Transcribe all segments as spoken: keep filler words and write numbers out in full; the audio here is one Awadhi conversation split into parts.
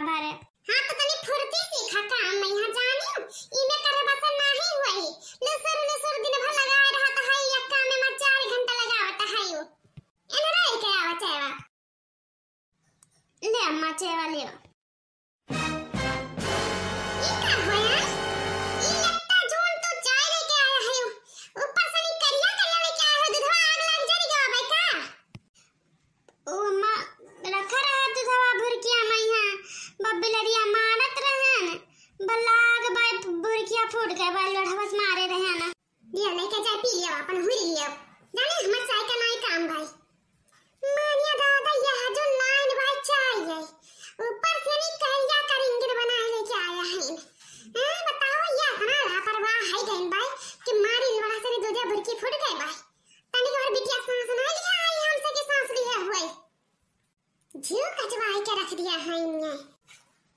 भरे। हाँ, तो तनी फुर्ती सीखा काम में यहाँ जानियो, इमे करे बस नाही हुई। लुसुर लुसुर दिन भर लगाए रहत है, यक्का में मैं चार घंटा लगावत है यू। एनरा लेके आवा चेवा। ले अम्मा, चेवा ले। ई का होया? ई लट्टा जोन तो चाय लेके आया है, ऊपर से नी करिया करिया लेके आया है, दूधवा आग लग जाई गवा भाई का? ओ अम्मा, रखा रहा दूधवा भुरकिया में यहाँ, बब्बी लड़िया मारत रहन, बलाग बाय भुरकिया फूट गए, बाय लोढ़वा से मारे रहन। लिया, लेके चाय पी लिया, अपन हुई लिया। जाने हमर चाय का नाई काम भाई। मानिया दादा, यह जो लाइन बाय चाय है, ऊपर से भी करिया करिंगिर बनाए लेके आया है। हैं, बताओ, ये इतना लापरवाह है गइन बाय कि मारी लोढ़ा से भी दूधे भुरकी फूट गए बाय। तनिक और बिटिया सांस ना लिया आई हमसे कि सांस लिया हुए। जियो कचवाई के रख दिया है इनने।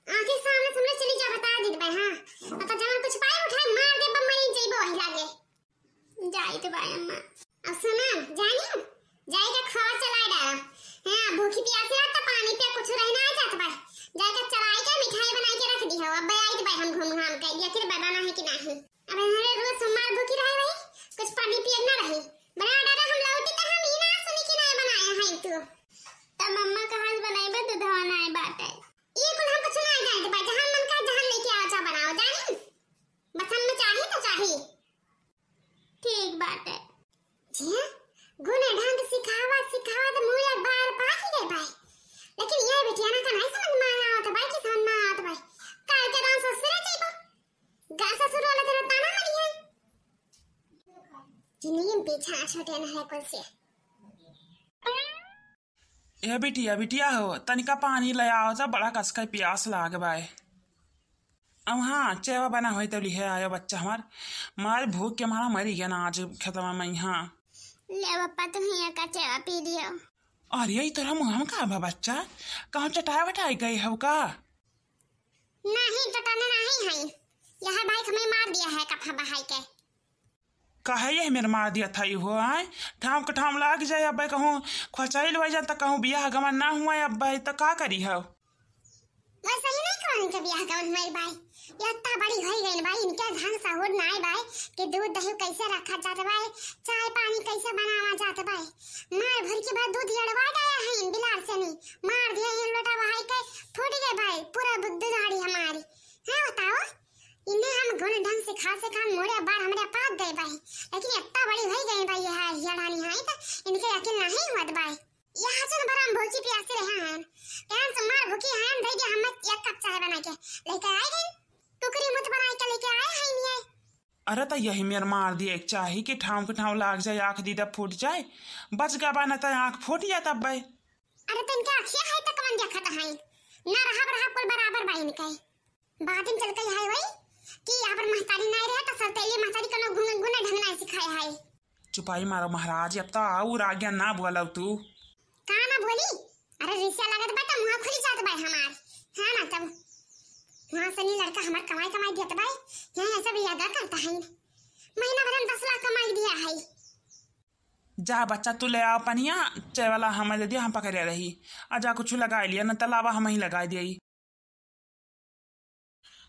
आँखें सामने सामने चली जा, बता दे भाई, हाँ। अब तो जवन कुछ पाए उठाए मार दे, बम्मा ही जइबो वही लागे। जाई तो भाई अम्मा। अब सुना, जानी, जाई के खावा चला डाला। हाँ, भूखी प्यासी रात तो पानी पे कुछ रहना आ जात भाई। जाई के चलाई के मिठाई बनाई के रख दी हो, अब आई तो भाई हम घूम घाम के, आखिर बदाना है कि नहीं। अब हमारे रोज सोमवार भूखी रहे भाई, कुछ पानी पिए ना रही। बना डाला हम लौटी तो हम ई ना सुनी कि नहीं बनाया है तू। तब मम्मा कहाँ से बनाई बे, दूधवा नाई बाटे। ये कुल हम कुछ ना जानत बाई, जहाँ मन का जहाँ लेके आओ, जा बनाओ, जानी? बस हम में चाही तो चाही। ठीक बाटे। जी हाँ, गुण ढंग सिखावा, सिखावा तो मुँह एक बार पाक ही गए बाई। लेकिन ये बिटिया ना का नहीं समझ में आवत बाई, कि समझ में आवत बाई। काल के दान ससुरे जाइबो। गा ससुर वाला तेरा ताना मारी है। जिंदगी में पीछा छोटे न है कुल से। ए बिटिया, बिटिया हो, तनिका पानी ले आओ जा, बड़ा कस के प्यास लाग बाय। अब हाँ, चेवा बना होई तो लिहे आयो बच्चा हमार। मार भूख के मारा मरी गया ना आज खेतवा में यहाँ। ले पप्पा, तुम ही का चेवा पी लियो। अरे, ई तोरा मुँह में का बा बच्चा? कहूँ चटाई वटाई गई हो का? नहीं, चटाने नहीं है। यह भाई हमें मार दिया है कफा बहाई के। काहे यही मेर मार दिया था इहो, आय? ठाम के ठाम लाग जाए, अब्बे कहूँ खोचाई लुआई जाता, कहूँ बियाह गमन ना हुआ, अब्बे तो का करी हो? वैसे ही नहीं कौन के बियाह गमन हुआ बाई। ये इतना बड़ी होई गई बाई, इनके ढंग सहूर नाई बाई कि दूध दही कैसे रखा जात बाई, चाय पानी कैसे बनावा जात बाई। मार भर के बाद दूध यड़वा गया है इन बिलार से नहीं, मार दिया इन लोटा बहाई के, फूट गए बाई पूरा दु-, दुधारी हमारी। हाँ बताओ, इन्हें हम गुण ढंग सिखा सिखा मोरे बार हमरे पाप गए बाई, लेकिन इतना बड़ी होई गई बाई, यह यड़ानी है तो इनके यकीन नहीं हुआ बाई। यह जन बराम भूखी प्यासी रहे हैं, कहन से मार भूखी हैं, दे दे हमें एक कप चाय बना के लेके आए गए, टुकड़ी मुत बना के लेके आए हैं इन्हें। अरे त यही मेर मार दिए एक चाही कि ठाम के ठाम लाग जाए, आँख दीदा फूट जाए, बच गबा न त आँख फूट जाए तब बे। अरे त इनके अखिया है त कवन देखत है, ना रहा रहा कुल बराबर बा इनके। बाद में चल के है वही कि यहाँ पर महतारी नहीं रहे तो सौतेली महतारी कनो गुन-, गुने ढंग नहीं सिखाए है। चुपाई मारो महाराज, अब तो और आज्ञा ना बोलब तू। का ना बोली? अरे रिसिया लगत बा त मुँह खुली जात बा हमार। हाँ ना तब। वहाँ से नहीं लड़का हमार कमाई कमाई देत बा। यहाँ ऐसा भी यादा करता है। महीना भर में दस लाख कमाई दिया है। जा बच्चा, तू ले आओ पनिया, चाय वाला हमें दे दिया, हम पकड़े रही। आ जा कुछ लगा लिया, न त लावा हम ही लगा दिया।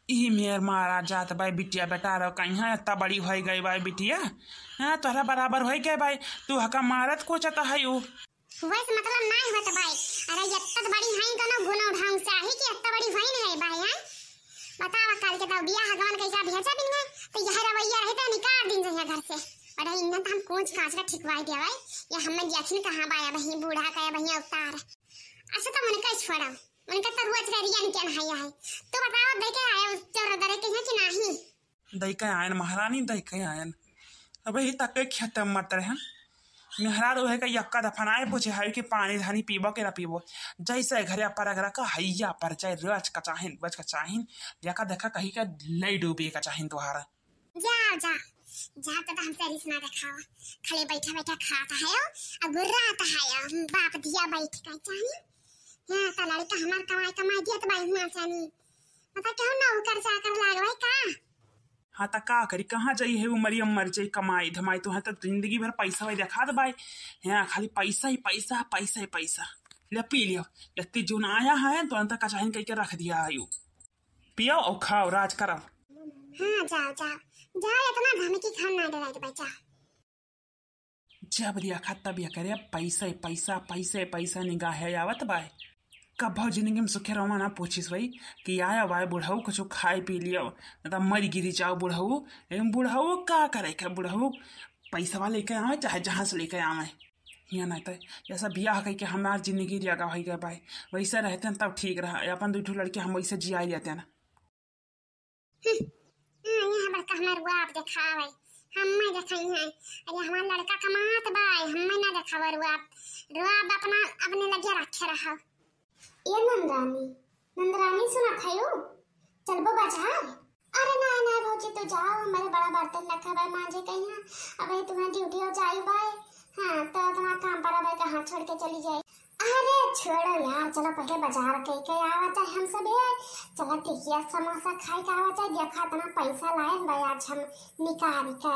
ई मेर मारा जात बाई बिटिया बेटा रो, कहीं इतना बड़ी होई गई बाई बिटिया, हाँ तोहरा बराबर होई गई बाई, तू हका मारत कोचत है उ। वैसे मतलब नाई होत बाई, अरे इतना बड़ी है कोनो गुनो ढंग से आही कि इतना बड़ी होई नहीं बाई, हैं? बतावा काल के दाव बियाह गमन कैसा भेजा बिन गए, तो यह रवैया रहे तो निकाल दिन जइया घर से। अरे इन्हें तो हम कोच कांच का ठिकवाई दिया बाई, ये हमें यकीन कहाँ बाया बही बूढ़ा का बही अवतार। अच्छा तो उनका छोड़ा, उनका तो रोज का रिया निकल है, है। तो बताओ, दे के आए उस चौरा दरे के हैं कि नहीं? दे के आयन महारानी, दे के आयन। अब ही तक के खेत में मत रहे। मेहरारू है का यक्का दफनाए पूछे है कि पानी धानी पीबो के ना पीबो। जैसे घरे पर अगर का हैया पर चाहे रोज का चाहिन, रोज का चाहिन। देखा देखा कहीं का ले डूबे का चाहिन तुहारा। जाओ, जाओ, जाओ, तो हमसे रिस ना दिखाओ। खाली बैठा बैठा खात है हो, और गुर्रात है हो, बाप दिया बैठ का चाहिए। यहाँ का लड़का हमार कमाई, कमाई दिया तो भाई हुआ चानी। मतलब क्यों नौकर चाकर लागवाई का? हाँ, तो का करी, कहाँ जाई है वो मरियम मर जाई, कमाई धमाई तो है, तो जिंदगी भर पैसा वही देखा दे भाई। यहाँ खाली पैसा ही पैसा, पैसा ही पैसा। ले पी लियो, इतनी जौन आया है तो अंत कचाहिन कह के रख दिया है यू। पियो और खाओ, राज करो। हाँ, जाओ, जाओ, जाओ, इतना धमकी खाओ, ना डराए के बच्चा। जब लिया खा तब या करे, पैसे, पैसा, पैसे, पैसा निगाहे आवत बाय। कभो जिंदगी में सुखे रहो ना पूछिस भाई कि आया बाय बुढ़ऊ कुछ खाए पी लियो, ना तो मर गिरी जाओ बुढ़ऊ। लेकिन बुढ़ऊ का करे के, बुढ़ऊ पैसवा लेके आवे चाहे जहाँ से लेके आवे। हियाँ ना तो ऐसा बियाह करके हमार जिंदगी लगा हो गया बाय। वैसे रहते हैं तब ठीक रहा, अपन दू ठो लड़के हम वैसे जिया लेते हैं ना। हम्म, हाँ, यहाँ बड़का हमार बाप देखावे, हम मैं देखाई है। अरे हमार लड़का कमात बाय, हम मैं ना देखावे रुआब, रुआब अपना अपने लगे रखे रहो। ए नंदरानी, नंदरानी सुनत हयू? चलबो बाजार? अरे नाहीं, नाहीं भौजी, तू जाओ, हमरे बड़ा बर्तन रखा बाय मांजे के हियाँ। अबे तुम्हें ड्यूटी हो जाई बाय। हाँ, तो तुम्हारा काम पर अबे कहाँ छोड़ के चली जाई? अरे छोड़ो यार, चलो पहले बाजार कई के आवा जाए हम सब। ए, चलो टिकिया समोसा खाए के आवा जाए। देखा इतना पैसा लायन बाय आज हम निकाल के।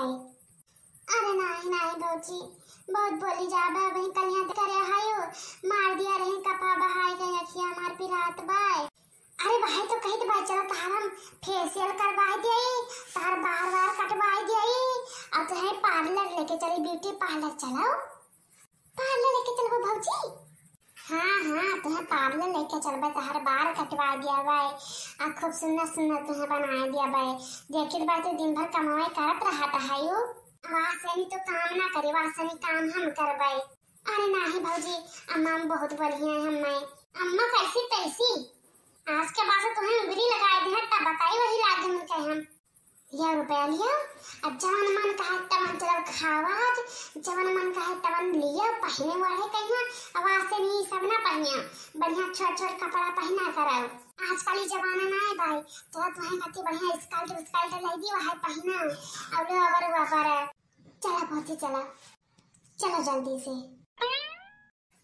अरे नाहीं, नाहीं भौजी, बहुत बोली जाबे, अबहीं कलिया करे हयो, मार दिया रही कपा बहाए के अखिया हमार पिरात बाय। अरे भाई तो कहित बाय, चलो तहार हम फेशियल करवाए दिए, तहार बार बार कटवाए दिए, और तुहे पार्लर लेके चली, ब्यूटी पार्लर चलो। पार्लर लेके चलबो भौजी? हाँ, हाँ, तुहे पार्लर लेके चलबे, तहार बार कटवा दिया बाय, आ खूब सुंदर सुंदर तुहे बनाए दिया बाय। देखित बाय तू दिन भर कमाए करत रहत हयू। वासनी तो काम ना करे, वासनी काम हम करबे। अरे नाहीं भौजी, अम्मा हम बहुत बढ़िया है, हम मैं। अम्मा कैसी तैसी? आज के बाद से तुहे उंगली लगाए दे, तब बताई वही लागे मन कहे हम। लिया रुपया लिया, अब जवन मन कहे तवन चलो खावा आज, जवन मन कहे तवन लिया, पहने वाले कहिया, अब आज से नहीं सब ना पहनिया, बढ़िया छोट छोट कपड़ा पहना करो। आजकल ये जमाना ना है भाई, चलो तुम्हें खातिर बढ़िया स्कर्ट विस्कर्ट ले दी, वह पहना, और लो अबर हुआ पर। चलो पहुंचे, चलो, चलो जल्दी से।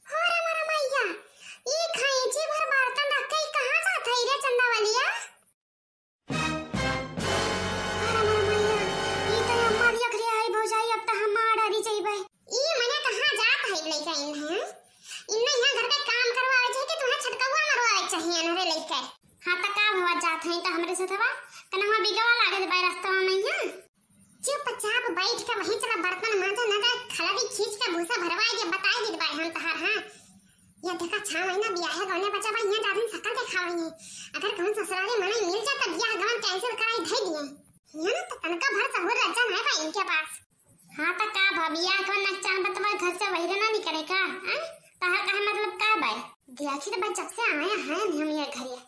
हो रे मोरा मैया, ई खैंची भर बर्तन रख के ई कहाँ जात है रे चंदा वालिया? अरे मोर मैया, ई तो अम्मा दिया करे आई भौजाई, अब तो हम मार डरी जइबे। ई मने कहाँ जात है लइका इन है? इन्ने यहाँ घर के काम करवावे चाहिए कि तुम्हें छटकौआ मरवावे चाहिए ना रे लइका? हाँ तो का भवा जात है तो हमरे से थवा, कनवा बिगवा लागे बाय रास्ता में यहाँ। चुपचाप बैठ के वहीं चला बर्तन मांजा, ना जाए खलड़ी खींच के भूसा भरवाए के बताए दीत बाय हम तहार, हाँ। या देखा, छह महीना बियाहे गौने बचा बा, यहाँ जादिन सकल देखावे है। अगर कहूँ ससुराली मनई मिल जाता, बियाह गवन cancel कराई धई दिए। यहाँ ना तो तनका भर सहूर रजा नहीं बा इनके पास। हाँ तो का भा, बियाह के नकचान बतवा घर से वही ना निकले का, हैं? तहार कहे मतलब का बाय? देखी तो बा, जब से आया है हम ये घरे,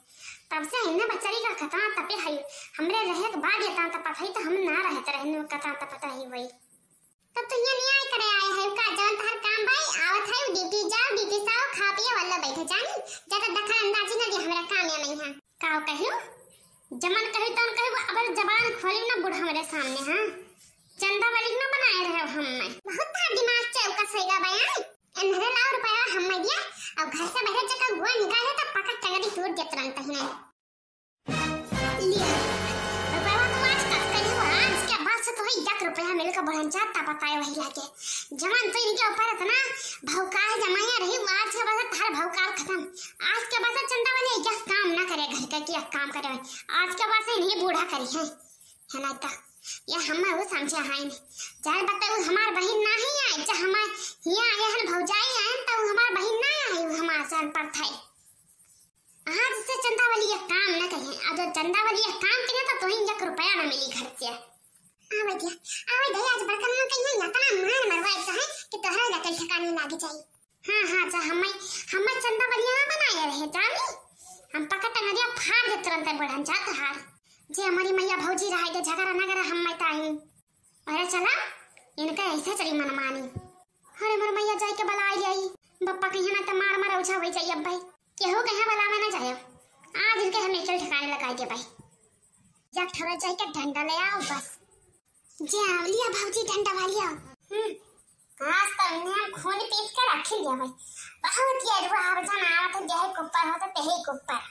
तब से इन्हें बच्चरी का कतना तपे है। हमरे रहे के बाद ये तना तपत है तो हम ना रहते रहने कतना तपत है वही। तब तो ये न्याय करे आए है का, जवन तहर काम बाय, आवत है, ड्यूटी जाओ, ड्यूटी से आओ, खा पिए, वल्लो बैठे जानी, ज्यादा दखल अंदाजी ना दे हमरा काम या नहीं है। का कहियो? जमन कही तन कही, अब जबान खोली ना बुढ़ा हमरे सामने, हाँ? चंदा वाली ना बनाए रहे हम मैं। बहुत था दिमाग चौका सही का बयान। इन्हरे लाओ रुपया हम मैं दिया, अब घर से बाहर जाकर गुआ निकाले तो पकड़ टंगड़ी टूट जात रहता ही नहीं। लिया। रुपया तो आज कस करी हो, आज के बाद से तो है एक रुपया मिल के बढ़न जाता, बताए वही लागे। जमन तो इनके ऊपर इतना भौकाल जमाया रही, वो आज के बाद से तार भौकाल खत्म। आज के बाद से चंदा वाली एक काम ना करे, घर का की एक काम करे। आज के बाद से इन्हीं बूढ़ा करी है, है ना? तो ये हम वो समझे हैं नहीं। जान बताओ, हमार बहिन ना ही आए, जब हमार हिया आए हैं भौजाई आए हैं, तब हमार बहिन ना आई, वो हमार जान पड़ता है। आज से चंदा वाली ये काम ना करिए। आज जो चंदा वाली ये काम करिए तो तोहिन एक रुपया ना मिली घर से। आवे दिया, आवे दिया, आज बर्तन में कहीं इतना मार मरवाए तो है कि तोहरा लकल ठिकाने लागे जाई। हाँ, हाँ, जा हमें, हमें चंदा वाली यहाँ बनाए रहे, जानी? हम पकड़ टंगरिया फाड़ दे तुरंत बढ़न जात हार। जे हमारी मैया भौजी रहे दे झगड़ा ना करे, हम मैं ताही। अरे चला, इनका ऐसे चली मनमानी। अरे मोर मैया जाए के बलाई आई, बप्पा कहिया ना तो मार मार उछा हो जाई अब भाई। केहू कहाँ बलावे ना जाए, आज इनके हम एकल ठिकाने लगाई दे भाई। एक ठोरा जाए के डंडा ले आओ बस। जे आवलिया भौजी डंडा वालिया। हम्म, आज तो इन्हें हम खून पीस के रख लिया भाई। बहुत ये रुआ अब जन आवत है, देहे कुप्पर हो तो तेहे कुप्पर।